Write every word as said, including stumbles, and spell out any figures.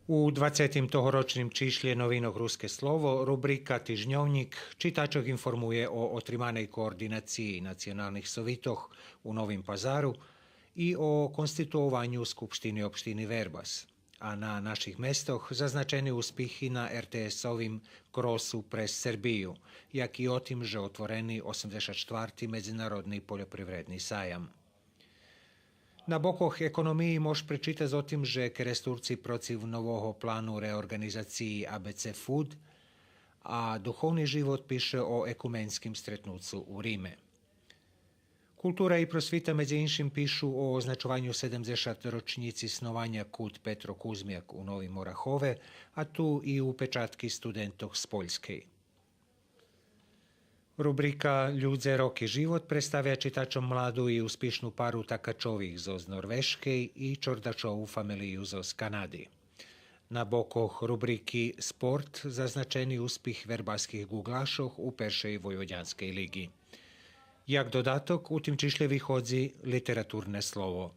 У двацетим тогорочним чишлє новинох Руске слово рубрика Тижньовнїк читачох информує о отриманей координациї националних совитох у Новим Пазару и о конституованю Скупштини општини Вербас. А на Наших местох зазначени успихи на Р Т С-овим кросу през Сербию, як и о тим же отворени осемдзешат штварти Медзинародни польопривредни саям. На бокох економиї мож пречитац о тим же Керестурци процив нового плану реорґанизациї А Б Ц Фуд, а Духовни живот пише о екуменским стретнуцу у Риме. Култура и просвита, медзи иншим, пишу о означованю седемдзешат рочнїци снованя Кут Петро Кузмяк у Новим Орахове, а ту и упечатки студентох з Польскей. Рубрика Людзе, роки, живот представя читачом младу и успишну пару Такачових зоз Норвежкей и Чордачову фамелию зоз Канади. На бокох рубрики Спорт зазначени успих вербаских ґуглашох у першей войводянскей лиґи. Як додаток, у тим чишлє виходзи Литературне слово.